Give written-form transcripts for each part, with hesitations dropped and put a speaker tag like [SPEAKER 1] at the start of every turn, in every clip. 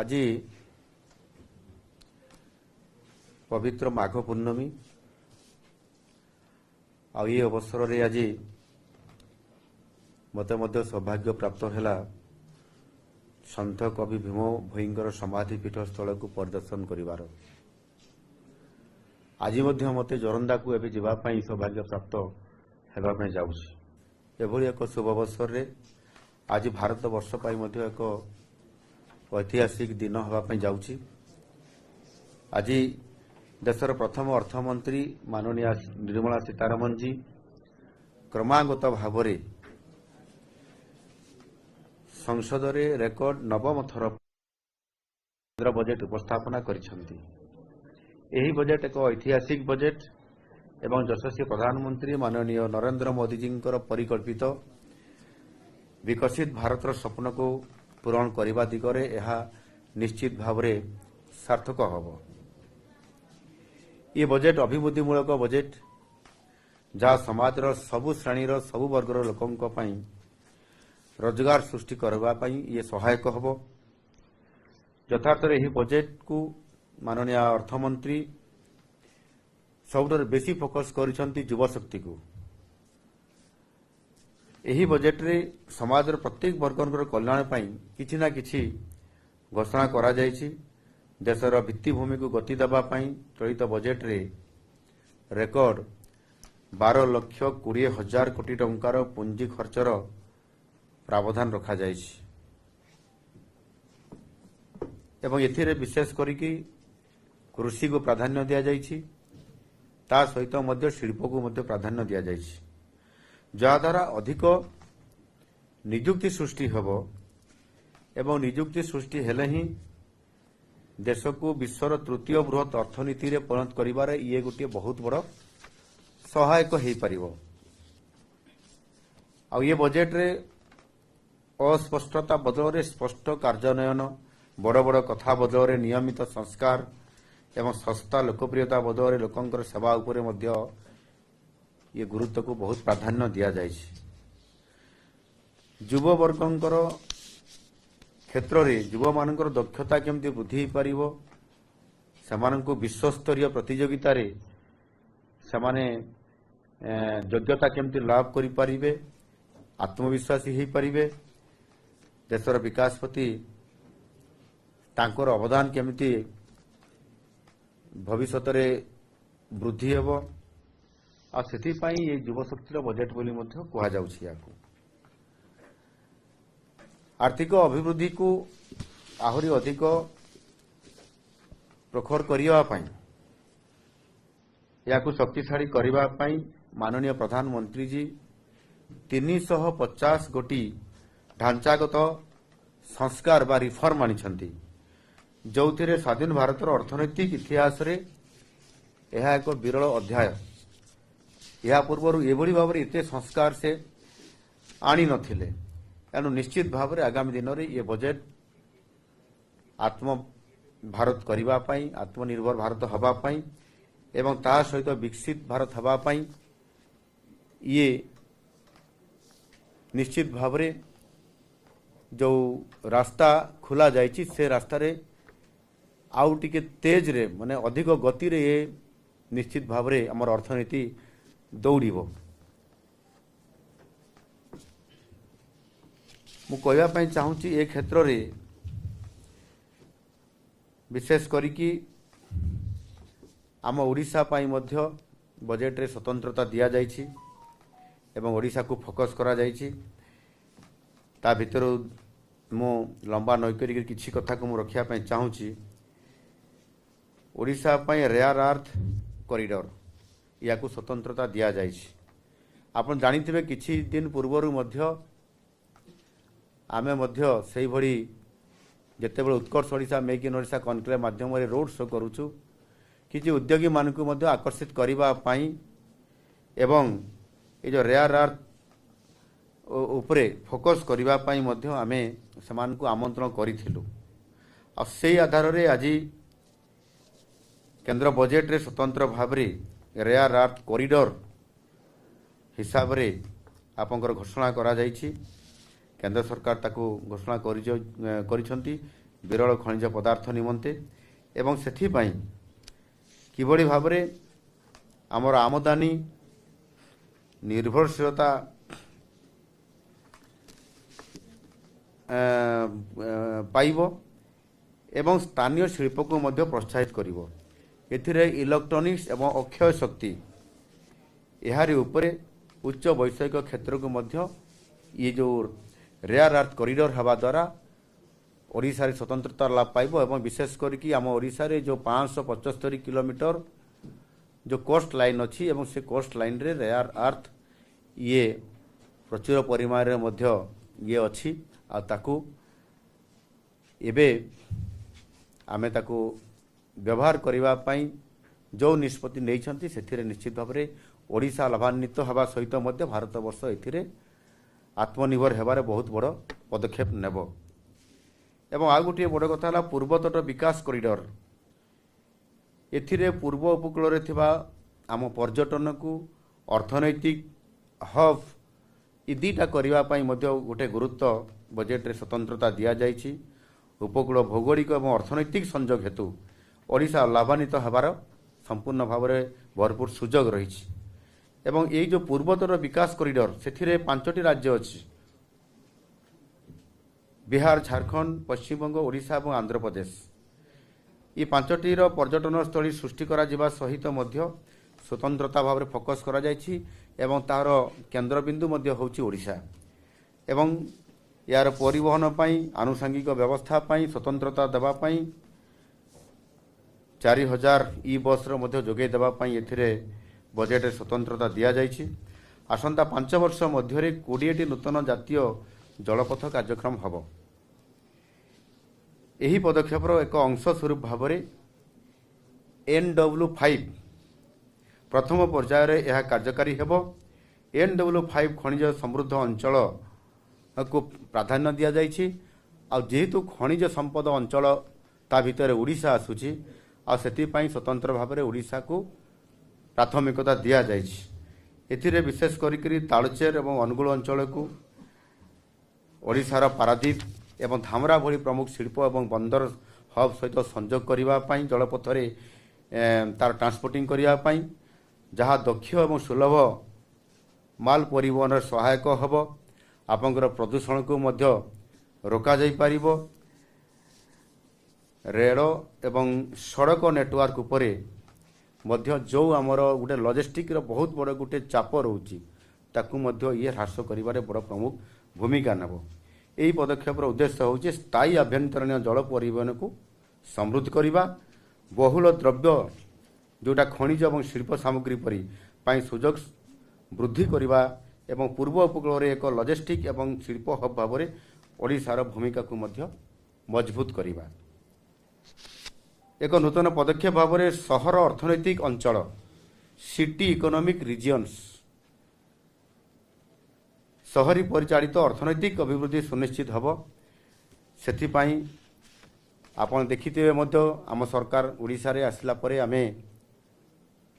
[SPEAKER 1] ଆଜି ପବିତ୍ର ମାଘ ପୂର୍ଣ୍ଣମୀ, ଆଉ ଏ ଅବସରରେ ଆଜି ମୋତେ ମଧ୍ୟ ସୌଭାଗ୍ୟ ପ୍ରାପ୍ତ ହେଲା ସନ୍ଥ କବି ଭୀମ ଭୋଇଙ୍କର ସମାଧି ପୀଠ ସ୍ଥଳକୁ ପରିଦର୍ଶନ କରିବାର। ଆଜି ମଧ୍ୟ ମୋତେ ଜୋରନ୍ଦାକୁ ଏବେ ଯିବା ପାଇଁ ସୌଭାଗ୍ୟ ପ୍ରାପ୍ତ ହେବା ପାଇଁ ଯାଉଛି। ଏଭଳି ଏକ ଶୁଭ ଅବସରରେ ଆଜି ଭାରତ ବର୍ଷ ପାଇଁ ମଧ୍ୟ ଏକ ଐତିହାସିକ ଦିନ ହେବା ପାଇଁ ଯାଉଛି। ଆଜି ଦେଶର ପ୍ରଥମ ଅର୍ଥମନ୍ତ୍ରୀ ମାନନୀୟ ନିର୍ମଳା ସୀତାରମଣଜୀ କ୍ରମାଗତ ଭାବରେ ସଂସଦରେ ରେକର୍ଡ ନବମ ଥର କେନ୍ଦ୍ର ବଜେଟ୍ ଉପସ୍ଥାପନା କରିଛନ୍ତି। ଏହି ବଜେଟ୍ ଏକ ଐତିହାସିକ ବଜେଟ୍ ଏବଂ ଯଶସ୍ୱୀ ପ୍ରଧାନମନ୍ତ୍ରୀ ମାନନୀୟ ନରେନ୍ଦ୍ର ମୋଦିଜୀଙ୍କର ପରିକଳ୍ପିତ ବିକଶିତ ଭାରତର ସ୍ୱପ୍ନକୁ ପୂରଣ କରିବା ଦିଗରେ ଏହା ନିଶ୍ଚିତ ଭାବରେ ସାର୍ଥକ ହେବ। ଏ ବଜେଟ୍ ଅଭିବୃଦ୍ଧିମୂଳକ ବଜେଟ୍, ଯାହା ସମାଜର ସବୁ ଶ୍ରେଣୀର ସବୁ ବର୍ଗର ଲୋକଙ୍କ ପାଇଁ ରୋଜଗାର ସୃଷ୍ଟି କରିବା ପାଇଁ ଇଏ ସହାୟକ ହେବ। ଯଥାର୍ଥରେ ଏହି ବଜେଟ୍କୁ ମାନନୀୟ ଅର୍ଥମନ୍ତ୍ରୀ ସବୁଠାରୁ ବେଶୀ ଫୋକସ୍ କରିଛନ୍ତି ଯୁବଶକ୍ତିକୁ। ଏହି ବଜେଟ୍ରେ ସମାଜର ପ୍ରତ୍ୟେକ ବର୍ଗଙ୍କର କଲ୍ୟାଣ ପାଇଁ କିଛି ନା କିଛି ଘୋଷଣା କରାଯାଇଛି। ଦେଶର ଭିତ୍ତିଭୂମିକୁ ଗତି ଦେବା ପାଇଁ ଚଳିତ ବଜେଟ୍ରେ ରେକର୍ଡ 12,20,000 କୋଟି ଟଙ୍କାର ପୁଞ୍ଜି ଖର୍ଚ୍ଚର ପ୍ରାବଧାନ ରଖାଯାଇଛି ଏବଂ ଏଥିରେ ବିଶେଷ କରିକି କୃଷିକୁ ପ୍ରାଧାନ୍ୟ ଦିଆଯାଇଛି, ତା ସହିତ ମଧ୍ୟ ଶିଳ୍ପକୁ ମଧ୍ୟ ପ୍ରାଧାନ୍ୟ ଦିଆଯାଇଛି, ଯାହାଦ୍ୱାରା ଅଧିକ ନିଯୁକ୍ତି ସୃଷ୍ଟି ହେବ ଏବଂ ନିଯୁକ୍ତି ସୃଷ୍ଟି ହେଲେ ହିଁ ଦେଶକୁ ବିଶ୍ୱର ତୃତୀୟ ବୃହତ୍ ଅର୍ଥନୀତିରେ ପରିଣତ କରିବାରେ ଇଏ ଗୋଟିଏ ବହୁତ ବଡ଼ ସହାୟକ ହୋଇପାରିବ। ଆଉ ଇଏ ବଜେଟ୍ରେ ଅସ୍ପଷ୍ଟତା ବଦଳରେ ସ୍ପଷ୍ଟ କାର୍ଯ୍ୟାନ୍ୱୟନ, ବଡ଼ ବଡ଼ କଥା ବଦଳରେ ନିୟମିତ ସଂସ୍କାର ଏବଂ ଶସ୍ତା ଲୋକପ୍ରିୟତା ବଦଳରେ ଲୋକଙ୍କର ସେବା ଉପରେ ମଧ୍ୟ ଇଏ ଗୁରୁତ୍ୱକୁ ବହୁତ ପ୍ରାଧାନ୍ୟ ଦିଆଯାଇଛି। ଯୁବବର୍ଗଙ୍କର କ୍ଷେତ୍ରରେ ଯୁବମାନଙ୍କର ଦକ୍ଷତା କେମିତି ବୃଦ୍ଧି ହୋଇପାରିବ, ସେମାନଙ୍କୁ ବିଶ୍ୱସ୍ତରୀୟ ପ୍ରତିଯୋଗିତାରେ ସେମାନେ ଯୋଗ୍ୟତା କେମିତି ଲାଭ କରିପାରିବେ, ଆତ୍ମବିଶ୍ୱାସୀ ହୋଇପାରିବେ, ଦେଶର ବିକାଶ ପ୍ରତି ତାଙ୍କର ଅବଦାନ କେମିତି ଭବିଷ୍ୟତରେ ବୃଦ୍ଧି ହେବ, ଆଉ ସେଥିପାଇଁ ଏ ଯୁବଶକ୍ତିର ବଜେଟ୍ ବୋଲି ମଧ୍ୟ କୁହାଯାଉଛି। ଏହାକୁ ଆର୍ଥିକ ଅଭିବୃଦ୍ଧିକୁ ଆହୁରି ଅଧିକ ପ୍ରଖର କରିବା ପାଇଁ, ଏହାକୁ ଶକ୍ତିଶାଳୀ କରିବା ପାଇଁ ମାନନୀୟ ପ୍ରଧାନମନ୍ତ୍ରୀଜୀ 350 ଗୋଟି ଢାଞ୍ଚାଗତ ସଂସ୍କାର ବା ରିଫର୍ମ ଆଣିଛନ୍ତି, ଯେଉଁଥିରେ ସ୍ୱାଧୀନ ଭାରତର ଅର୍ଥନୈତିକ ଇତିହାସରେ ଏହା ଏକ ବିରଳ ଅଧ୍ୟାୟ। ଏହା ପୂର୍ବରୁ ଏଭଳି ଭାବରେ ଏତେ ସଂସ୍କାର ସେ ଆଣିନଥିଲେ। ତେଣୁ ନିଶ୍ଚିତ ଭାବରେ ଆଗାମୀ ଦିନରେ ଏ ବଜେଟ୍ ଆତ୍ମ ଭାରତ କରିବା ପାଇଁ, ଆତ୍ମନିର୍ଭର ଭାରତ ହେବା ପାଇଁ ଏବଂ ତା ସହିତ ବିକଶିତ ଭାରତ ହେବା ପାଇଁ ଇଏ ନିଶ୍ଚିତ ଭାବରେ ଯେଉଁ ରାସ୍ତା ଖୋଲା ଯାଇଛି ସେ ରାସ୍ତାରେ ଆଉ ଟିକେ ତେଜରେ, ମାନେ ଅଧିକ ଗତିରେ ଏ ନିଶ୍ଚିତ ଭାବରେ ଆମର ଅର୍ଥନୀତି ଦୌଡ଼ିବ। ମୁଁ କହିବା ପାଇଁ ଚାହୁଁଛି ଏ କ୍ଷେତ୍ରରେ ବିଶେଷ କରିକି ଆମ ଓଡ଼ିଶା ପାଇଁ ମଧ୍ୟ ବଜେଟ୍ରେ ସ୍ୱତନ୍ତ୍ରତା ଦିଆଯାଇଛି ଏବଂ ଓଡ଼ିଶାକୁ ଫୋକସ୍ କରାଯାଇଛି। ତା ଭିତରୁ ମୁଁ ଲମ୍ବା ନ କରିକି କିଛି କଥାକୁ ମୁଁ ରଖିବା ପାଇଁ ଚାହୁଁଛି। ଓଡ଼ିଶା ପାଇଁ ରେୟାର ଆର୍ଥ କରିଡର, ୟାକୁ ସ୍ୱତନ୍ତ୍ରତା ଦିଆଯାଇଛି। ଆପଣ ଜାଣିଥିବେ କିଛି ଦିନ ପୂର୍ବରୁ ମଧ୍ୟ ଆମେ ମଧ୍ୟ ସେଇଭଳି ଯେତେବେଳେ Utkarsh Odisha make in Odisha conclave ମାଧ୍ୟମରେ ରୋଡ୍ ଶୋ କରୁଛୁ, କିଛି ଉଦ୍ୟୋଗୀମାନଙ୍କୁ ମଧ୍ୟ ଆକର୍ଷିତ କରିବା ପାଇଁ ଏବଂ ଏ ଯେଉଁ ରେୟାର ଆର୍ଥ ଉପରେ ଫୋକସ୍ କରିବା ପାଇଁ ମଧ୍ୟ ଆମେ ସେମାନଙ୍କୁ ଆମନ୍ତ୍ରଣ କରିଥିଲୁ। ଆଉ ସେଇ ଆଧାରରେ ଆଜି କେନ୍ଦ୍ର ବଜେଟ୍ରେ ସ୍ୱତନ୍ତ୍ର ଭାବରେ ରେୟାର ଆର୍ଥ କରିଡର ହିସାବରେ ଆପଣଙ୍କର ଘୋଷଣା କରାଯାଇଛି। କେନ୍ଦ୍ର ସରକାର ତାକୁ ଘୋଷଣା କରିଛନ୍ତି ବିରଳ ଖଣିଜ ପଦାର୍ଥ ନିମନ୍ତେ ଏବଂ ସେଥିପାଇଁ କିଭଳି ଭାବରେ ଆମର ଆମଦାନୀ ନିର୍ଭରଶୀଳତା ପାଇବ ଏବଂ ସ୍ଥାନୀୟ ଶିଳ୍ପକୁ ମଧ୍ୟ ପ୍ରୋତ୍ସାହିତ କରିବ। ଏଥିରେ ଇଲେକ୍ଟ୍ରୋନିକ୍ସ ଏବଂ ଅକ୍ଷୟ ଶକ୍ତି ଏହାରି ଉପରେ ଉଚ୍ଚ ବୈଷୟିକ କ୍ଷେତ୍ରକୁ ମଧ୍ୟ ଇଏ ଯେଉଁ ରେୟାର ଆର୍ଥ କରିଡର ହେବା ଦ୍ୱାରା ଓଡ଼ିଶାରେ ସ୍ୱତନ୍ତ୍ରତା ଲାଭ ପାଇବ। ଏବଂ ବିଶେଷ କରିକି ଆମ ଓଡ଼ିଶାରେ ଯେଉଁ 575 କିଲୋମିଟର ଯେଉଁ କୋଷ୍ଟ ଲାଇନ୍ ଅଛି ଏବଂ ସେ କୋଷ୍ଟ ଲାଇନ୍ରେ ରେୟାର ଆର୍ଥ ଇଏ ପ୍ରଚୁର ପରିମାଣରେ ମଧ୍ୟ ଇଏ ଅଛି, ଆଉ ତାକୁ ଏବେ ଆମେ ତାକୁ ବ୍ୟବହାର କରିବା ପାଇଁ ଯେଉଁ ନିଷ୍ପତ୍ତି ନେଇଛନ୍ତି ସେଥିରେ ନିଶ୍ଚିତ ଭାବରେ ଓଡ଼ିଶା ଲାଭାନ୍ୱିତ ହେବା ସହିତ ମଧ୍ୟ ଭାରତବର୍ଷ ଏଥିରେ ଆତ୍ମନିର୍ଭର ହେବାରେ ବହୁତ ବଡ଼ ପଦକ୍ଷେପ ନେବ। ଏବଂ ଆଉ ଗୋଟିଏ ବଡ଼ କଥା ହେଲା ପୂର୍ବତଟ ବିକାଶ କରିଡର। ଏଥିରେ ପୂର୍ବ ଉପକୂଳରେ ଥିବା ଆମ ପର୍ଯ୍ୟଟନକୁ ଅର୍ଥନୈତିକ ହବ୍ ଏ ଦୁଇଟା କରିବା ପାଇଁ ମଧ୍ୟ ଗୋଟେ ଗୁରୁତ୍ୱ ବଜେଟରେ ସ୍ୱତନ୍ତ୍ରତା ଦିଆଯାଇଛି। ଉପକୂଳ ଭୌଗୋଳିକ ଏବଂ ଅର୍ଥନୈତିକ ସଂଯୋଗ ହେତୁ ଓଡ଼ିଶା ଲାଭାନ୍ୱିତ ହେବାର ସମ୍ପୂର୍ଣ୍ଣ ଭାବରେ ଭରପୁର ସୁଯୋଗ ରହିଛି। ଏବଂ ଏଇ ଯେଉଁ ପୂର୍ବତଟ ବିକାଶ କରିଡର ସେଥିରେ 5ଟି ରାଜ୍ୟ ଅଛି, ବିହାର, ଝାଡ଼ଖଣ୍ଡ, ପଶ୍ଚିମବଙ୍ଗ, ଓଡ଼ିଶା ଏବଂ ଆନ୍ଧ୍ରପ୍ରଦେଶ। ଏ 5ଟିର ପର୍ଯ୍ୟଟନସ୍ଥଳୀ ସୃଷ୍ଟି କରାଯିବା ସହିତ ମଧ୍ୟ ସ୍ୱତନ୍ତ୍ରତା ଭାବରେ ଫୋକସ୍ କରାଯାଇଛି ଏବଂ ତାହାର କେନ୍ଦ୍ରବିନ୍ଦୁ ମଧ୍ୟ ହେଉଛି ଓଡ଼ିଶା। ଏବଂ ଏହାର ପରିବହନ ପାଇଁ ଆନୁଷାଙ୍ଗିକ ବ୍ୟବସ୍ଥା ପାଇଁ ସ୍ୱତନ୍ତ୍ରତା ଦେବା ପାଇଁ 4000 ଇ ବସ୍ର ମଧ୍ୟ ଯୋଗାଇ ଦେବା ପାଇଁ ଏଥିରେ ବଜେଟରେ ସ୍ୱତନ୍ତ୍ରତା ଦିଆଯାଇଛି। ଆସନ୍ତା 5 ବର୍ଷ ମଧ୍ୟରେ 20ଟି ନୂତନ ଜାତୀୟ ଜଳପଥ କାର୍ଯ୍ୟକ୍ରମ ହେବ। ଏହି ପଦକ୍ଷେପର ଏକ ଅଂଶ ସ୍ୱରୂପ ଭାବରେ NW5 ପ୍ରଥମ ପର୍ଯ୍ୟାୟରେ ଏହା କାର୍ଯ୍ୟକାରୀ ହେବ। NW5 ଖଣିଜ ସମୃଦ୍ଧ ଅଞ୍ଚଳକୁ ପ୍ରାଧାନ୍ୟ ଦିଆଯାଇଛି। ଆଉ ଯେହେତୁ ଖଣିଜ ସମ୍ପଦ ଅଞ୍ଚଳ ତା ଭିତରେ ଓଡ଼ିଶା ଆସୁଛି, ଆଉ ସେଥିପାଇଁ ସ୍ୱତନ୍ତ୍ର ଭାବରେ ଓଡ଼ିଶାକୁ ପ୍ରାଥମିକତା ଦିଆଯାଇଛି। ଏଥିରେ ବିଶେଷ କରିକରି ତାଳଚେର ଏବଂ ଅନୁଗୁଳ ଅଞ୍ଚଳକୁ ଓଡ଼ିଶାର ପାରାଦ୍ୱୀପ ଏବଂ ଧାମରା ଭଳି ପ୍ରମୁଖ ଶିଳ୍ପ ଏବଂ ବନ୍ଦର ହବ୍ ସହିତ ସଂଯୋଗ କରିବା ପାଇଁ ଜଳପଥରେ ତାର ଟ୍ରାନ୍ସପୋର୍ଟିଂ କରିବା ପାଇଁ ଯାହା ଦକ୍ଷ ଏବଂ ସୁଲଭ ମାଲ ପରିବହନରେ ସହାୟକ ହେବ, ଆପଣଙ୍କର ପ୍ରଦୂଷଣକୁ ମଧ୍ୟ ରୋକାଯାଇପାରିବ। ରେଳ ଏବଂ ସଡ଼କ ନେଟୱାର୍କ ଉପରେ ମଧ୍ୟ ଯେଉଁ ଆମର ଗୋଟେ ଲଜିଷ୍ଟିକ୍ର ବହୁତ ବଡ଼ ଗୋଟେ ଚାପ ରହୁଛି ତାକୁ ମଧ୍ୟ ଇଏ ହ୍ରାସ କରିବାରେ ବଡ଼ ପ୍ରମୁଖ ଭୂମିକା ନେବ। ଏହି ପଦକ୍ଷେପର ଉଦ୍ଦେଶ୍ୟ ହେଉଛି ସ୍ଥାୟୀ ଆଭ୍ୟନ୍ତରୀଣ ଜଳ ପରିବହନକୁ ସମୃଦ୍ଧ କରିବା, ବହୁଳ ଦ୍ରବ୍ୟ ଯେଉଁଟା ଖଣିଜ ଏବଂ ଶିଳ୍ପ ସାମଗ୍ରୀ ପରି ପାଇଁ ସୁଯୋଗ ବୃଦ୍ଧି କରିବା ଏବଂ ପୂର୍ବ ଉପକୂଳରେ ଏକ ଲଜିଷ୍ଟିକ୍ ଏବଂ ଶିଳ୍ପ ହବ୍ ଭାବରେ ଓଡ଼ିଶାର ଭୂମିକାକୁ ମଧ୍ୟ ମଜବୁତ କରିବା। ଏକ ନୂତନ ପଦକ୍ଷେପ ଭାବରେ ସହର ଅର୍ଥନୈତିକ ଅଞ୍ଚଳ ସିଟି ଇକୋନୋମିକ୍ ରିଜିଅନ୍ସ ସହରୀ ପରିଚାଳିତ ଅର୍ଥନୈତିକ ଅଭିବୃଦ୍ଧି ସୁନିଶ୍ଚିତ ହେବ। ସେଥିପାଇଁ ଆପଣ ଦେଖିଥିବେ ମଧ୍ୟ ଆମ ସରକାର ଓଡ଼ିଶାରେ ଆସିଲା ପରେ ଆମେ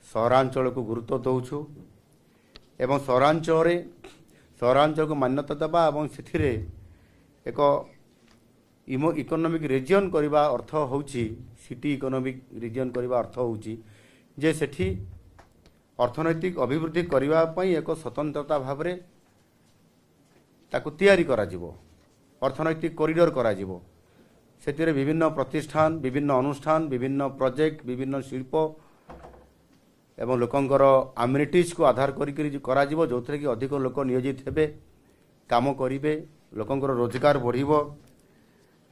[SPEAKER 1] ସହରାଞ୍ଚଳକୁ ଗୁରୁତ୍ୱ ଦେଉଛୁ ଏବଂ ସହରାଞ୍ଚଳକୁ ମାନ୍ୟତା ଦେବା ଏବଂ ସେଥିରେ ଏକ ଇକୋନୋମିକ୍ ରିଜିଅନ୍ କରିବା ଅର୍ଥ ହେଉଛି, ସିଟି ଇକୋନୋମିକ୍ ରିଜିଅନ୍ କରିବା ଅର୍ଥ ହେଉଛି ଯେ ସେଠି ଅର୍ଥନୈତିକ ଅଭିବୃଦ୍ଧି କରିବା ପାଇଁ ଏକ ସ୍ୱତନ୍ତ୍ରତା ଭାବରେ ତାକୁ ତିଆରି କରାଯିବ, ଅର୍ଥନୈତିକ କରିଡର କରାଯିବ। ସେଥିରେ ବିଭିନ୍ନ ପ୍ରତିଷ୍ଠାନ, ବିଭିନ୍ନ ଅନୁଷ୍ଠାନ, ବିଭିନ୍ନ ପ୍ରୋଜେକ୍ଟ, ବିଭିନ୍ନ ଶିଳ୍ପ ଏବଂ ଲୋକଙ୍କର ଆମ୍ୟୁନିଟିଜ୍କୁ ଆଧାର କରିକରି କରାଯିବ, ଯେଉଁଥିରେ କି ଅଧିକ ଲୋକ ନିୟୋଜିତ ହେବେ, କାମ କରିବେ, ଲୋକଙ୍କର ରୋଜଗାର ବଢ଼ିବ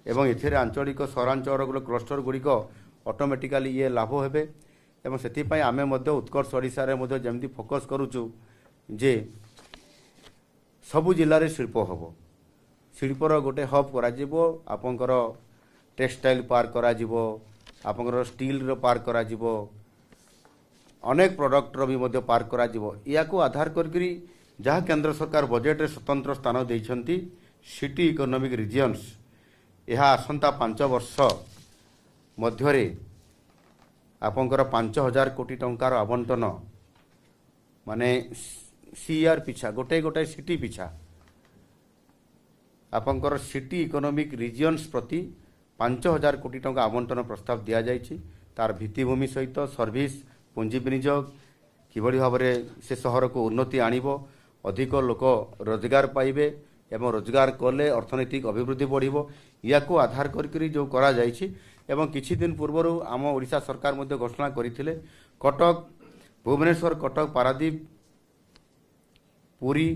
[SPEAKER 1] ଏବଂ ଏଥିରେ ଆଞ୍ଚଳିକ ସହରାଞ୍ଚଳର କ୍ଲଷ୍ଟର ଗୁଡ଼ିକ ଅଟୋମେଟିକାଲି ଇଏ ଲାଭ ହେବେ। ଏବଂ ସେଥିପାଇଁ ଆମେ ମଧ୍ୟ ଉତ୍କର୍ଷ ଓଡ଼ିଶାରେ ମଧ୍ୟ ଯେମିତି ଫୋକସ୍ କରୁଛୁ ଯେ ସବୁ ଜିଲ୍ଲାରେ ଶିଳ୍ପ ହେବ, ଶିଳ୍ପର ଗୋଟେ ହବ୍ କରାଯିବ, ଆପଣଙ୍କର ଟେକ୍ସଟାଇଲ୍ ପାର୍କ କରାଯିବ, ଆପଣଙ୍କର ଷ୍ଟିଲ୍ର ପାର୍କ କରାଯିବ, ଅନେକ ପ୍ରଡ଼କ୍ଟର ବି ମଧ୍ୟ ପାର୍କ କରାଯିବ। ଏହାକୁ ଆଧାର କରିକରି ଯାହା କେନ୍ଦ୍ର ସରକାର ବଜେଟରେ ସ୍ୱତନ୍ତ୍ର ସ୍ଥାନ ଦେଇଛନ୍ତି ସିଟି ଇକୋନୋମିକ୍ ରିଜିଅନ୍ସ, ଏହା ଆସନ୍ତା 5 ବର୍ଷ ମଧ୍ୟରେ ଆପଣଙ୍କର 5000 କୋଟି ଟଙ୍କାର ଆବଣ୍ଟନ, ମାନେ ସିଆର୍ ପିଛା ଗୋଟାଏ ଗୋଟାଏ ସିଟି ପିଛା ଆପଣଙ୍କର ସିଟି ଇକୋନୋମିକ୍ ରିଜିଅନ୍ସ ପ୍ରତି 5000 କୋଟି ଟଙ୍କା ଆବଣ୍ଟନ ପ୍ରସ୍ତାବ ଦିଆଯାଇଛି। ତାର ଭିତ୍ତିଭୂମି ସହିତ ସର୍ଭିସ, ପୁଞ୍ଜି ବିନିଯୋଗ କିଭଳି ଭାବରେ ସେ ସହରକୁ ଉନ୍ନତି ଆଣିବ, ଅଧିକ ଲୋକ ରୋଜଗାର ପାଇବେ ଏବଂ ରୋଜଗାର କଲେ ଅର୍ଥନୈତିକ ଅଭିବୃଦ୍ଧି ବଢ଼ିବ, ୟାକୁ ଆଧାର କରିକରି ଯେଉଁ କରାଯାଇଛି। ଏବଂ କିଛି ଦିନ ପୂର୍ବରୁ ଆମ ଓଡ଼ିଶା ସରକାର ମଧ୍ୟ ଘୋଷଣା କରିଥିଲେ, କଟକ, ଭୁବନେଶ୍ୱର, କଟକ, ପାରାଦ୍ୱୀପ, ପୁରୀ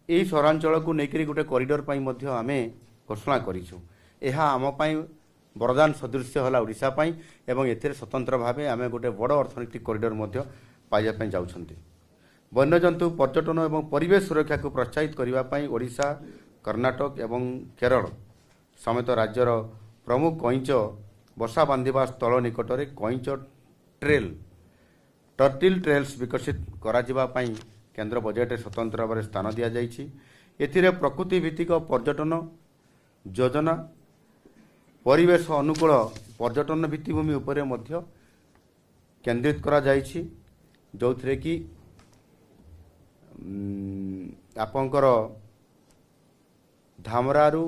[SPEAKER 1] ଏହି ସହରାଞ୍ଚଳକୁ ନେଇକରି ଗୋଟେ କରିଡର ପାଇଁ ମଧ୍ୟ ଆମେ ଘୋଷଣା କରିଛୁ। ଏହା ଆମ ପାଇଁ ବରଦାନ ସଦୃଶ୍ୟ ହେଲା ଓଡ଼ିଶା ପାଇଁ ଏବଂ ଏଥିରେ ସ୍ୱତନ୍ତ୍ର ଭାବେ ଆମେ ଗୋଟେ ବଡ଼ ଅର୍ଥନୈତିକ କରିଡର ମଧ୍ୟ ପାଇବା ପାଇଁ ଯାଉଛନ୍ତି। ବନ୍ୟଜନ୍ତୁ ପର୍ଯ୍ୟଟନ ଏବଂ ପରିବେଶ ସୁରକ୍ଷାକୁ ପ୍ରୋତ୍ସାହିତ କରିବା ପାଇଁ ଓଡ଼ିଶା, କର୍ଣ୍ଣାଟକ ଏବଂ କେରଳ ସମେତ ରାଜ୍ୟର ପ୍ରମୁଖ କଇଁଚ ବର୍ଷା ବାନ୍ଧିବା ସ୍ଥଳ ନିକଟରେ କଇଁଚ ଟ୍ରେଲ୍, ଟର୍ଟିଲ୍ ଟ୍ରେଲ୍ସ ବିକଶିତ କରାଯିବା ପାଇଁ କେନ୍ଦ୍ର ବଜେଟରେ ସ୍ୱତନ୍ତ୍ର ଭାବରେ ସ୍ଥାନ ଦିଆଯାଇଛି। ଏଥିରେ ପ୍ରକୃତି ଭିତ୍ତିକ ପର୍ଯ୍ୟଟନ ଯୋଜନା, ପରିବେଶ ଅନୁକୂଳ ପର୍ଯ୍ୟଟନ ଭିତ୍ତିଭୂମି ଉପରେ ମଧ୍ୟ କେନ୍ଦ୍ରିତ କରାଯାଇଛି, ଯେଉଁଥିରେ କି ଆପଣଙ୍କର ଧାମରାରୁ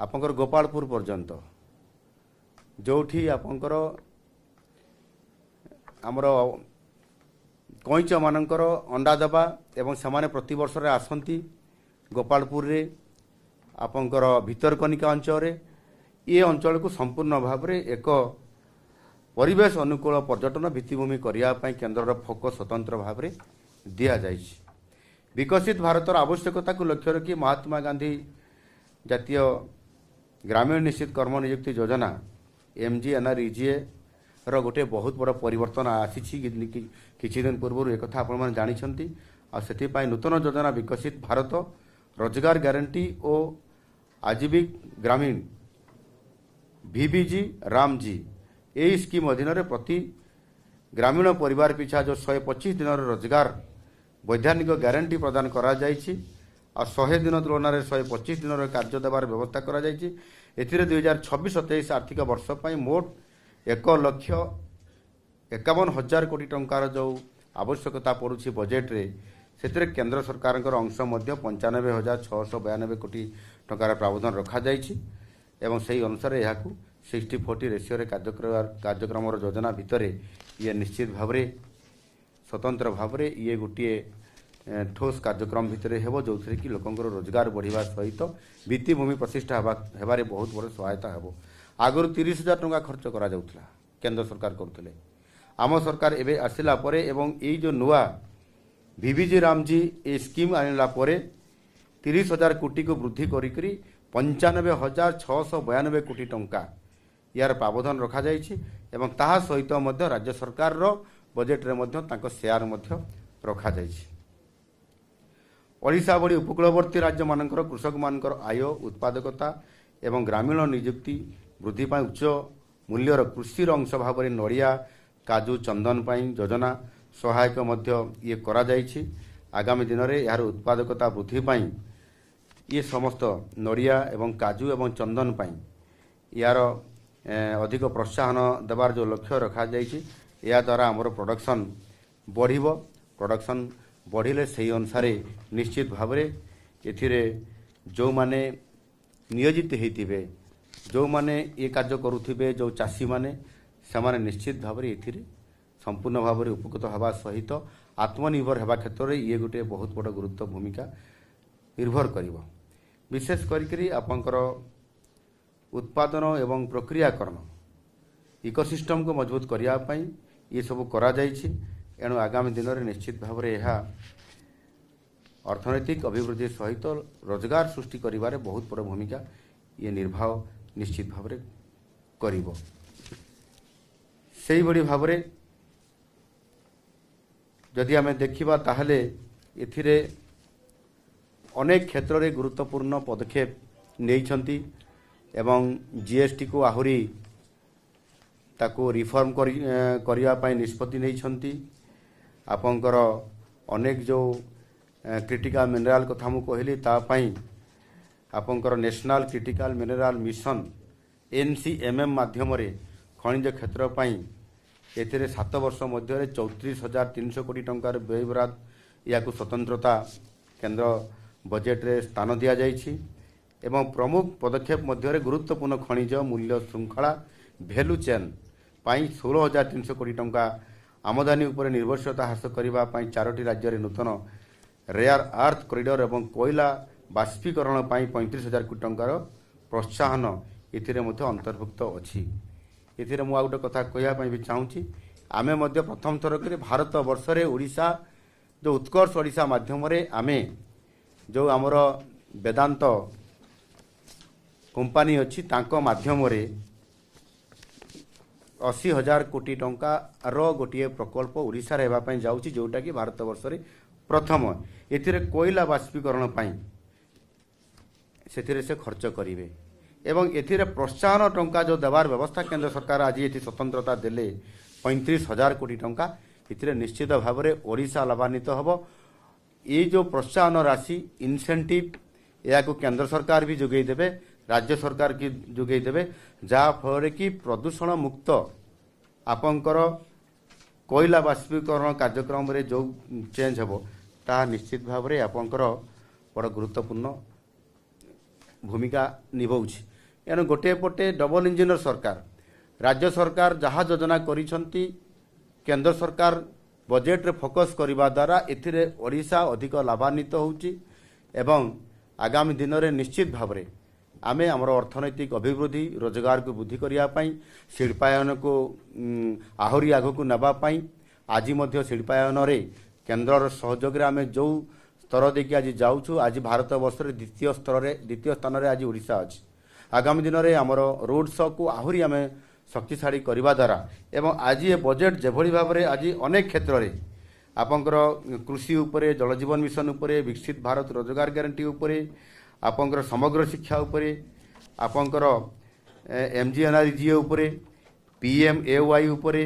[SPEAKER 1] ଆପଣଙ୍କର ଗୋପାଳପୁର ପର୍ଯ୍ୟନ୍ତ, ଯେଉଁଠି ଆପଣଙ୍କର ଆମର କଇଁଚମାନଙ୍କର ଅଣ୍ଡା ଦେବା ଏବଂ ସେମାନେ ପ୍ରତିବର୍ଷରେ ଆସନ୍ତି ଗୋପାଳପୁରରେ, ଆପଣଙ୍କର ଭିତରକନିକା ଅଞ୍ଚଳରେ, ଏ ଅଞ୍ଚଳକୁ ସମ୍ପୂର୍ଣ୍ଣ ଭାବରେ ଏକ ପରିବେଶ ଅନୁକୂଳ ପର୍ଯ୍ୟଟନ ଭିତ୍ତିଭୂମି କରିବା ପାଇଁ କେନ୍ଦ୍ରର ଫୋକସ୍ ସ୍ୱତନ୍ତ୍ର ଭାବରେ ଦିଆଯାଇଛି। ବିକଶିତ ଭାରତର ଆବଶ୍ୟକତାକୁ ଲକ୍ଷ୍ୟ ରଖି ମହାତ୍ମା ଗାନ୍ଧୀ ଜାତୀୟ ଗ୍ରାମୀଣ ନିଶ୍ଚିତ କର୍ମ ନିଯୁକ୍ତି ଯୋଜନା MGNREGA ର ଗୋଟିଏ ବହୁତ ବଡ଼ ପରିବର୍ତ୍ତନ ଆସିଛି କିଛି ଦିନ ପୂର୍ବରୁ, ଏକଥା ଆପଣମାନେ ଜାଣିଛନ୍ତି। ଆଉ ସେଥିପାଇଁ ନୂତନ ଯୋଜନା ବିକଶିତ ଭାରତ ରୋଜଗାର ଗ୍ୟାରେଣ୍ଟି ଓ ଆଜୀବିକ ଗ୍ରାମୀଣ VBG ରାମଜୀ ଏହି ସ୍କିମ୍ ଅଧୀନରେ ପ୍ରତି ଗ୍ରାମୀଣ ପରିବାର ପିଛା ଯେଉଁ 125 ଦିନର ରୋଜଗାର ବୈଧାନିକ ଗ୍ୟାରେଣ୍ଟି ପ୍ରଦାନ କରାଯାଇଛି ଆଉ 100 ଦିନ ତୁଳନାରେ 125 ଦିନର କାର୍ଯ୍ୟ ଦେବାର ବ୍ୟବସ୍ଥା କରାଯାଇଛି। ଏଥିରେ 2026-27 ଆର୍ଥିକ ବର୍ଷ ପାଇଁ ମୋଟ 1,51,000 କୋଟି ଟଙ୍କାର ଯେଉଁ ଆବଶ୍ୟକତା ପଡ଼ୁଛି ବଜେଟରେ, ସେଥିରେ କେନ୍ଦ୍ର ସରକାରଙ୍କର ଅଂଶ ମଧ୍ୟ 95,692 କୋଟି ଟଙ୍କାର ପ୍ରାବଧାନ ରଖାଯାଇଛି ଏବଂ ସେହି ଅନୁସାରେ ଏହାକୁ 60-40 ରେସିଓରେ କାର୍ଯ୍ୟକ୍ରମର ଯୋଜନା ଭିତରେ ଇଏ ନିଶ୍ଚିତ ଭାବରେ ସ୍ୱତନ୍ତ୍ର ଭାବରେ ଇଏ ଗୋଟିଏ ଠୋସ୍ କାର୍ଯ୍ୟକ୍ରମ ଭିତରେ ହେବ, ଯେଉଁଥିରେ କି ଲୋକଙ୍କର ରୋଜଗାର ବଢ଼ିବା ସହିତ ଭିତ୍ତିଭୂମି ପ୍ରତିଷ୍ଠା ହେବାରେ ବହୁତ ବଡ଼ ସହାୟତା ହେବ। ଆଗରୁ 30,000 ଟଙ୍କା ଖର୍ଚ୍ଚ କରାଯାଉଥିଲା, କେନ୍ଦ୍ର ସରକାର କରୁଥିଲେ। ଆମ ସରକାର ଏବେ ଆସିଲା ପରେ ଏବଂ ଏଇ ଯେଉଁ ନୂଆ VBG ରାମଜୀ ଏ ସ୍କିମ୍ ଆଣିଲା ପରେ 30,000 କୋଟିକୁ ବୃଦ୍ଧି କରିକରି 95,692 କୋଟି ଟଙ୍କା ୟାର ପ୍ରାବଧାନ ରଖାଯାଇଛି ଏବଂ ତାହା ସହିତ ମଧ୍ୟ ରାଜ୍ୟ ସରକାରର ବଜେଟରେ ମଧ୍ୟ ତାଙ୍କ ସେୟାର ମଧ୍ୟ ରଖାଯାଇଛି। ଓଡ଼ିଶା ଭଳି ଉପକୂଳବର୍ତ୍ତୀ ରାଜ୍ୟମାନଙ୍କର କୃଷକମାନଙ୍କର ଆୟ, ଉତ୍ପାଦକତା ଏବଂ ଗ୍ରାମୀଣ ନିଯୁକ୍ତି ବୃଦ୍ଧି ପାଇଁ ଉଚ୍ଚ ମୂଲ୍ୟର କୃଷିର ଅଂଶ ଭାବରେ ନଡ଼ିଆ, କାଜୁ, ଚନ୍ଦନ ପାଇଁ ଯୋଜନା ସହାୟକ ମଧ୍ୟ ଇଏ କରାଯାଇଛି। ଆଗାମୀ ଦିନରେ ଏହାର ଉତ୍ପାଦକତା ବୃଦ୍ଧି ପାଇଁ ଇଏ ସମସ୍ତ ନଡ଼ିଆ ଏବଂ କାଜୁ ଏବଂ ଚନ୍ଦନ ପାଇଁ ଏହାର ଅଧିକ ପ୍ରୋତ୍ସାହନ ଦେବାର ଯେଉଁ ଲକ୍ଷ୍ୟ ରଖାଯାଇଛି, ଏହାଦ୍ୱାରା ଆମର ପ୍ରଡକ୍ସନ୍ ବଢ଼ିବ। ପ୍ରଡକ୍ସନ୍ ବଢ଼ିଲେ ସେହି ଅନୁସାରେ ନିଶ୍ଚିତ ଭାବରେ ଏଥିରେ ଯେଉଁମାନେ ନିୟୋଜିତ ହେଇଥିବେ, ଯେଉଁମାନେ ଏ କାର୍ଯ୍ୟ କରୁଥିବେ, ଯେଉଁ ଚାଷୀମାନେ, ସେମାନେ ନିଶ୍ଚିତ ଭାବରେ ଏଥିରେ ସମ୍ପୂର୍ଣ୍ଣ ଭାବରେ ଉପକୃତ ହେବା ସହିତ ଆତ୍ମନିର୍ଭର ହେବା କ୍ଷେତ୍ରରେ ଇଏ ଗୋଟିଏ ବହୁତ ବଡ଼ ଗୁରୁତ୍ୱ ଭୂମିକା ନିର୍ଭର କରିବ। ବିଶେଷ କରିକରି ଆପଣଙ୍କର ଉତ୍ପାଦନ ଏବଂ ପ୍ରକ୍ରିୟାକରଣ ଇକୋସିଷ୍ଟମକୁ ମଜବୁତ କରିବା ପାଇଁ ଏସବୁ କରାଯାଇଛି। ଏଣୁ ଆଗାମୀ ଦିନରେ ନିଶ୍ଚିତ ଭାବରେ ଏହା ଅର୍ଥନୈତିକ ଅଭିବୃଦ୍ଧି ସହିତ ରୋଜଗାର ସୃଷ୍ଟି କରିବାରେ ବହୁତ ବଡ଼ ଭୂମିକା ଇଏ ନିର୍ବାହ ନିଶ୍ଚିତ ଭାବରେ କରିବ। ସେଇଭଳି ଭାବରେ ଯଦି ଆମେ ଦେଖିବା ତାହେଲେ ଏଥିରେ ଅନେକ କ୍ଷେତ୍ରରେ ଗୁରୁତ୍ୱପୂର୍ଣ୍ଣ ପଦକ୍ଷେପ ନେଇଛନ୍ତି ଏବଂ ଜିଏସ୍ଟିକୁ ଆହୁରି ତାକୁ ରିଫର୍ମ କରିବା ପାଇଁ ନିଷ୍ପତ୍ତି ନେଇଛନ୍ତି। ଆପଣଙ୍କର ଅନେକ ଯେଉଁ କ୍ରିଟିକାଲ ମିନେରାଲ କଥା ମୁଁ କହିଲି, ତା ପାଇଁ ଆପଣଙ୍କର national critical mineral mission NCMM ମାଧ୍ୟମରେ ଖଣିଜ କ୍ଷେତ୍ର ପାଇଁ ଏଥିରେ 7 ବର୍ଷ ମଧ୍ୟରେ 34,300 କୋଟି ଟଙ୍କାର ବ୍ୟୟବରାଦ ଏହାକୁ ସ୍ୱତନ୍ତ୍ରତା କେନ୍ଦ୍ର ବଜେଟରେ ସ୍ଥାନ ଦିଆଯାଇଛି ଏବଂ ପ୍ରମୁଖ ପଦକ୍ଷେପ ମଧ୍ୟରେ ଗୁରୁତ୍ୱପୂର୍ଣ୍ଣ ଖଣିଜ ମୂଲ୍ୟ ଶୃଙ୍ଖଳା ଭ୍ୟାଲୁ ଚେନ୍ ପାଇଁ 16,300 କୋଟି ଟଙ୍କା, ଆମଦାନୀ ଉପରେ ନିର୍ଭରଶୀଳତା ହ୍ରାସ କରିବା ପାଇଁ 4ଟି ରାଜ୍ୟରେ ନୂତନ ରେୟାର ଆର୍ଥ କରିଡର ଏବଂ କୋଇଲା ବାଷ୍ପୀକରଣ ପାଇଁ 35,000 କୋଟି ଟଙ୍କାର ପ୍ରୋତ୍ସାହନ ଏଥିରେ ମଧ୍ୟ ଅନ୍ତର୍ଭୁକ୍ତ ଅଛି। ଏଥିରେ ମୁଁ ଆଉ ଗୋଟେ କଥା କହିବା ପାଇଁ ବି ଚାହୁଁଛି। ଆମେ ମଧ୍ୟ ପ୍ରଥମ ଥର କରି ଭାରତ ବର୍ଷରେ ଓଡ଼ିଶା ଯେଉଁ ଉତ୍କର୍ଷ ଓଡ଼ିଶା ମାଧ୍ୟମରେ ଆମେ ଯେଉଁ ଆମର ବେଦାନ୍ତ କମ୍ପାନୀ ଅଛି, ତାଙ୍କ ମାଧ୍ୟମରେ 80,000 କୋଟି ଟଙ୍କାର ଗୋଟିଏ ପ୍ରକଳ୍ପ ଓଡ଼ିଶାରେ ହେବା ପାଇଁ ଯାଉଛି, ଯେଉଁଟାକି ଭାରତ ବର୍ଷରେ ପ୍ରଥମ। ଏଥିରେ କୋଇଲା ବାଷ୍ପୀକରଣ ପାଇଁ ସେଥିରେ ସେ ଖର୍ଚ୍ଚ କରିବେ ଏବଂ ଏଥିରେ ପ୍ରୋତ୍ସାହନ ଟଙ୍କା ଯେଉଁ ଦେବାର ବ୍ୟବସ୍ଥା କେନ୍ଦ୍ର ସରକାର ଆଜି ଏଠି ସ୍ୱତନ୍ତ୍ରତା ଦେଲେ 35,000 କୋଟି ଟଙ୍କା, ଏଥିରେ ନିଶ୍ଚିତ ଭାବରେ ଓଡ଼ିଶା ଲାଭାନ୍ୱିତ ହେବ। ଏଇ ଯେଉଁ ପ୍ରୋତ୍ସାହନ ରାଶି ଇନସେଣ୍ଟିଭ୍, ଏହାକୁ କେନ୍ଦ୍ର ସରକାର ବି ଯୋଗାଇ ଦେବେ, ରାଜ୍ୟ ସରକାର କି ଯୋଗାଇ ଦେବେ, ଯାହାଫଳରେ କି ପ୍ରଦୂଷଣ ମୁକ୍ତ ଆପଣଙ୍କର କୋଇଲା ବାଷ୍ପୀକରଣ କାର୍ଯ୍ୟକ୍ରମରେ ଯେଉଁ ଚେଞ୍ଜ ହେବ, ତାହା ନିଶ୍ଚିତ ଭାବରେ ଆପଣଙ୍କର ବଡ଼ ଗୁରୁତ୍ୱପୂର୍ଣ୍ଣ ଭୂମିକା ନିଭାଉଛି। ଏଣୁ ଗୋଟିଏ ପଟେ ଡବଲ ଇଞ୍ଜିନର ସରକାର, ରାଜ୍ୟ ସରକାର ଯାହା ଯୋଜନା କରିଛନ୍ତି, କେନ୍ଦ୍ର ସରକାର ବଜେଟରେ ଫୋକସ୍ କରିବା ଦ୍ୱାରା ଏଥିରେ ଓଡ଼ିଶା ଅଧିକ ଲାଭାନ୍ୱିତ ହେଉଛି ଏବଂ ଆଗାମୀ ଦିନରେ ନିଶ୍ଚିତ ଭାବରେ ଆମେ ଆମର ଅର୍ଥନୈତିକ ଅଭିବୃଦ୍ଧି, ରୋଜଗାରକୁ ବୃଦ୍ଧି କରିବା ପାଇଁ, ଶିଳ୍ପାୟନକୁ ଆହୁରି ଆଗକୁ ନେବା ପାଇଁ, ଆଜି ମଧ୍ୟ ଶିଳ୍ପାୟନରେ କେନ୍ଦ୍ରର ସହଯୋଗରେ ଆମେ ଯେଉଁ ସ୍ତର ଦେଇକି ଆଜି ଯାଉଛୁ, ଆଜି ଭାରତ ବର୍ଷରେ ଦ୍ୱିତୀୟ ସ୍ତରରେ, ଦ୍ୱିତୀୟ ସ୍ଥାନରେ ଆଜି ଓଡ଼ିଶା ଅଛି। ଆଗାମୀ ଦିନରେ ଆମର ରୋଡ୍ ଶୋକୁ ଆହୁରି ଆମେ ଶକ୍ତିଶାଳୀ କରିବା ଦ୍ୱାରା ଏବଂ ଆଜି ଏ ବଜେଟ୍ ଯେଭଳି ଭାବରେ ଆଜି ଅନେକ କ୍ଷେତ୍ରରେ ଆପଣଙ୍କର କୃଷି ଉପରେ, ଜଳଜୀବନ ମିଶନ ଉପରେ, ବିକଶିତ ଭାରତ ରୋଜଗାର ଗ୍ୟାରେଣ୍ଟି ଉପରେ, ଆପଣଙ୍କର ସମଗ୍ର ଶିକ୍ଷା ଉପରେ, ଆପଣଙ୍କର M G N R G A ଉପରେ, ପି ଏମ୍ ଏ ୱାଇ ଉପରେ,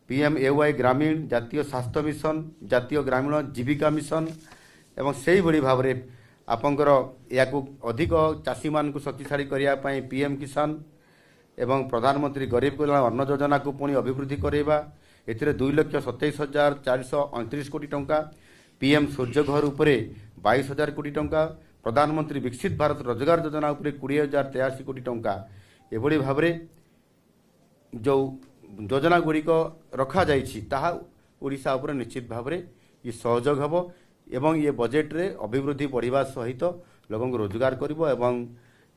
[SPEAKER 1] ପି ଏମ୍ ଏ ୱାଇ ଗ୍ରାମୀଣ, ଜାତୀୟ ସ୍ୱାସ୍ଥ୍ୟ ମିଶନ, ଜାତୀୟ ଗ୍ରାମୀଣ ଜୀବିକା ମିଶନ ଏବଂ ସେଇଭଳି ଭାବରେ ଆପଣଙ୍କର ଏହାକୁ ଅଧିକ ଚାଷୀମାନଙ୍କୁ ଶକ୍ତିଶାଳୀ କରିବା ପାଇଁ ପି ଏମ୍ କିଷାନ ଏବଂ ପ୍ରଧାନମନ୍ତ୍ରୀ ଗରିବ କଲ୍ୟାଣ ଅନ୍ନ ଯୋଜନାକୁ ପୁଣି ଅଭିବୃଦ୍ଧି କରାଇବା, ଏଥିରେ 2,27,429 କୋଟି ଟଙ୍କା, ପି ଏମ୍ ସୂର୍ଯ୍ୟଘର ଉପରେ 22,000 କୋଟି ଟଙ୍କା, ପ୍ରଧାନମନ୍ତ୍ରୀ ବିକଶିତ ଭାରତ ରୋଜଗାର ଯୋଜନା ଉପରେ 20,083 କୋଟି ଟଙ୍କା, ଏଭଳି ଭାବରେ ଯେଉଁ ଯୋଜନା ଗୁଡ଼ିକ ରଖାଯାଇଛି ତାହା ଓଡ଼ିଶା ଉପରେ ନିଶ୍ଚିତ ଭାବରେ ଇଏ ସହଯୋଗ ହେବ ଏବଂ ଇଏ ବଜେଟରେ ଅଭିବୃଦ୍ଧି ବଢ଼ିବା ସହିତ ଲୋକଙ୍କୁ ରୋଜଗାର କରିବ ଏବଂ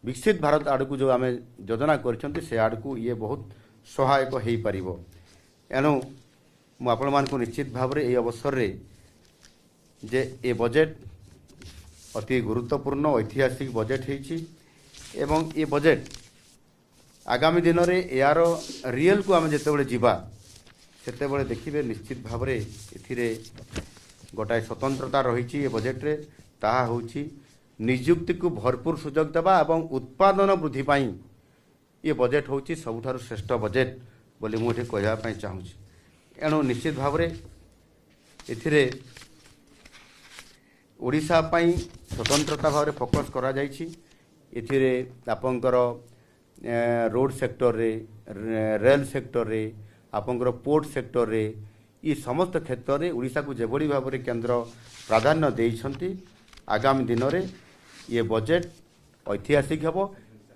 [SPEAKER 1] ବିକଶିତ ଭାରତ ଆଡ଼କୁ ଯେଉଁ ଆମେ ଯୋଜନା କରିଛନ୍ତି ସେ ଆଡ଼କୁ ଇଏ ବହୁତ ସହାୟକ ହୋଇପାରିବ। ଏଣୁ ମୁଁ ଆପଣମାନଙ୍କୁ ନିଶ୍ଚିତ ଭାବରେ ଏହି ଅବସରରେ ଯେ ଏ ବଜେଟ୍ ଅତି ଗୁରୁତ୍ୱପୂର୍ଣ୍ଣ ଐତିହାସିକ ବଜେଟ୍ ହେଇଛି ଏବଂ ଏ ବଜେଟ୍ ଆଗାମୀ ଦିନରେ ଏହାର ରିଏଲ୍କୁ ଆମେ ଯେତେବେଳେ ଯିବା ସେତେବେଳେ ଦେଖିବେ ନିଶ୍ଚିତ ଭାବରେ ଏଥିରେ ଗୋଟାଏ ସ୍ୱତନ୍ତ୍ରତା ରହିଛି ଏ ବଜେଟ୍ରେ। ତାହା ହେଉଛି ନିଯୁକ୍ତିକୁ ଭରପୁର ସୁଯୋଗ ଦେବା ଏବଂ ଉତ୍ପାଦନ ବୃଦ୍ଧି ପାଇଁ ଏ ବଜେଟ୍ ହେଉଛି ସବୁଠାରୁ ଶ୍ରେଷ୍ଠ ବଜେଟ୍ ବୋଲି ମୁଁ ଏଠି କହିବା ପାଇଁ ଚାହୁଁଛି। ଏଣୁ ନିଶ୍ଚିତ ଭାବରେ ଏଥିରେ ଓଡ଼ିଶା ପାଇଁ ସ୍ୱତନ୍ତ୍ରତା ଭାବରେ ଫୋକସ୍ କରାଯାଇଛି। ଏଥିରେ ଆପଣଙ୍କର ରୋଡ଼ ସେକ୍ଟରରେ, ରେଲ୍ ସେକ୍ଟରରେ, ଆପଣଙ୍କର ପୋର୍ଟ ସେକ୍ଟରରେ, ଏ ସମସ୍ତ କ୍ଷେତ୍ରରେ ଓଡ଼ିଶାକୁ ଯେଭଳି ଭାବରେ କେନ୍ଦ୍ର ପ୍ରାଧାନ୍ୟ ଦେଇଛନ୍ତି, ଆଗାମୀ ଦିନରେ ଇଏ ବଜେଟ୍ ଐତିହାସିକ ହେବ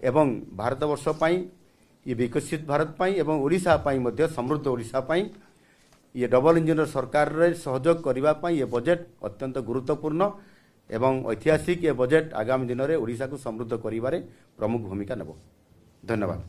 [SPEAKER 1] ଏବଂ ଭାରତବର୍ଷ ପାଇଁ, ଇଏ ବିକଶିତ ଭାରତ ପାଇଁ ଏବଂ ଓଡ଼ିଶା ପାଇଁ ମଧ୍ୟ, ସମୃଦ୍ଧ ଓଡ଼ିଶା ପାଇଁ ଇଏ ଡବଲ ଇଞ୍ଜିନର ସରକାରରେ ସହଯୋଗ କରିବା ପାଇଁ ଏ ବଜେଟ୍ ଅତ୍ୟନ୍ତ ଗୁରୁତ୍ୱପୂର୍ଣ୍ଣ ଏବଂ ଐତିହାସିକ। ଏ ବଜେଟ୍ ଆଗାମୀ ଦିନରେ ଓଡ଼ିଶାକୁ ସମୃଦ୍ଧ କରିବାରେ ପ୍ରମୁଖ ଭୂମିକା ନେବ। ଧନ୍ୟବାଦ।